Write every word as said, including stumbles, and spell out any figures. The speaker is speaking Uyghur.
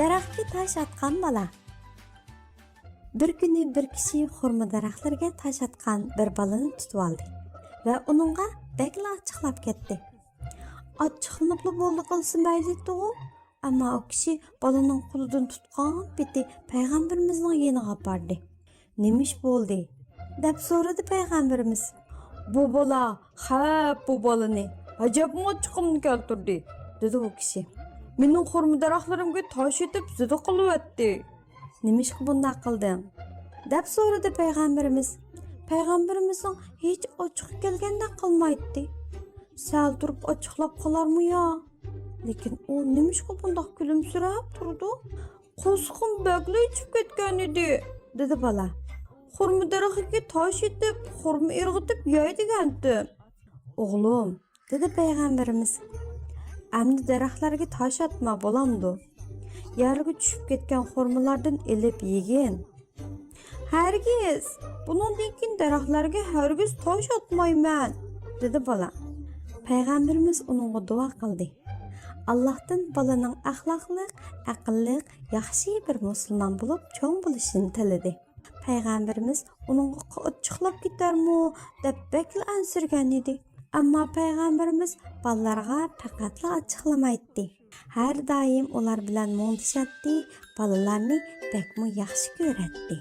دەرەخكە تاش ئاتقان بالا. بىر كۈنى بىر كىشى خورما دەرەخلىرىگە تاش ئاتقان بىر بالىنى تۇتۇۋالدى ۋە ئۇنىڭغا بەكلا ئاچچىقلاپ كەتتى. ئاچچىقلىنىپلا بولدى قىلسا مەيلىتىغۇ، ئەمما ئۇ كىشى بالىنىڭ قولىدىن تۇتقان پېتى پەيغەمبىرىمىزنىڭ يېنىغا باردى. نېمە ئىش بولدى؟ دەپ سورىدى پەيغەمبىرىمىز. بۇ بالا، خەپ بۇ بالىنى، ئەجەبمۇ ئاچچىقىمنى كەلتۈردى، دېدى ئۇ كىشى. مېنىڭ خورما دەرەخلىرىمگە تاش ئېتىپ زىدە قىلىۋەتتى. نېمىشقا بۇنداق قىلدىڭ؟ دەپ سورىدى پەيغەمبىرىمىز. پەيغەمبىرىمىزنىڭ ھېچ ئاچچىقى كەلگەندەك قىلمايتتى. سەل تۇرۇپ ئاچچىقلاپ قالارمۇ يا؟ لېكىن ئۇ نېمىشقا بۇنداق كۈلۈمسىرەپ تۇرىدۇ؟ قورسىقىم بەكلا ئېچىپ كەتكەن ئىدى، دېدى بالا. خورما دەرىخىگە تاش ئېتىپ، خورما ئىرغىتىپ يەي دېگەنتىم. ئوغلۇم، دېدى پەيغەمبىرىمىز، ئەمدى دەرەخلەرگە تاش ئاتما، بولامدۇ؟ يەرگە چۈشۈپ كەتكەن خورمىلاردىن ئېلىپ يېگىن. ھەرگىز، بۇنىڭدىن كېيىن دەرەخلەرگە ھەرگىز تاش ئاتمايمەن، دېدى بالا. پەيغەمبىرىمىز ئۇنىڭغا دۇئا قىلدى. ئاللاھتىن بالىنىڭ ئەخلاقلىق، ئەقىللىق، ياخشى بىر مۇسۇلمان بولۇپ چوڭ بولۇشىنى تىلىدى. پەيغەمبىرىمىز ئۇنىڭغا ئاچچىقلاپ كېتەرمۇ دەپ بەكلا ئەنسىرىگەن ئىدى. ئەمما پەيغەمبىرىمىز بالىلارغا پەقەتلا ئاچچىقلىمايتتى. ھەر دائىم ئۇلار بىلەن مۇڭدىشاتتى، بالىلارنى بەكمۇ ياخشى كۆرەتتى.